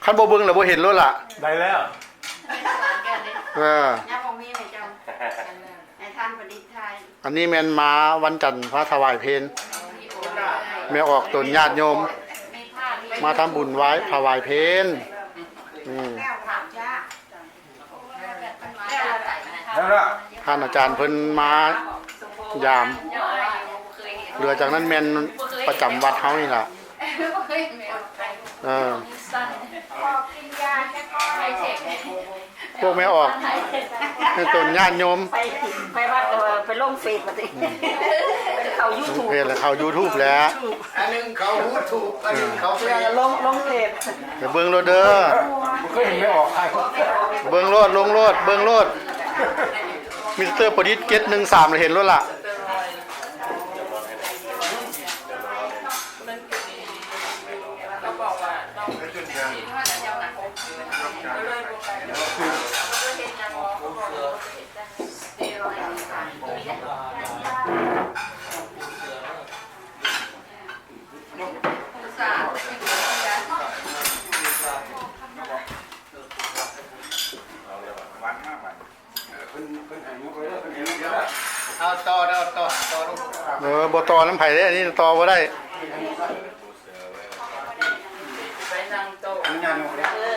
ຄັນບໍ່ເບິ່ງແລ້ວບໍ່ເຫັນໂລດລະ ໄດ້ແລ້ວ ເອີ ຍັງບໍ່ມີແມ່ເຈົ້າ ໃຫ້ທ່ານປະດິດໄທ ອັນນີ້ແມ່ນມາວັນຈັນ ມາຖວາຍເພນ ແມ່ອອກຕົນຍາດໂຍມ ມາທຳບຸນໄຫວ້ຖວາຍເພນ ອືມ ທ່ານອາຈານເພິ່ນມາຢາມ ເຫຼືອຈາກນັ້ນແມ່ນປະຈຳວັດເຮົານີ້ລະ ເອີ ພວກແມ່ອອກໃຫ້ຕົນຍາດໂຍມ ໄປ ໄປວັດກໍໄປລົງເຟສວ່າຕິ ອືມ ເຂົ້າຢູທູບ ເພດແລ້ວເຂົ້າຢູທູບແລ້ວ ອັນໜຶ່ງເຂົ້າຢູທູບ ອັນໜຶ່ງເຂົ້າເຟສ ລົງ ລົງເຟສ ໄປເບິ່ງໂລດເດີ ບໍ່ເຄີຍເຫັນແມ່ອອກໃຜ ເບິ່ງໂລດ ລົງໂລດ ເບິ່ງໂລດ ມິສເຕີປະດິດ ເຈັດໜຶ່ງສາມ ລະເຫັນໂລດລະ. ເອົາຕໍ່ ຕໍ່ ຕໍ່ ຕໍ່ ເອີ ບໍ່ຕໍ່ນຳໃຜເດ້ ອັນນີ້ຕໍ່ບໍ່ໄດ້ ໄປນັ່ງໂຕະ ອະນຸຍາດຍົກເດ້.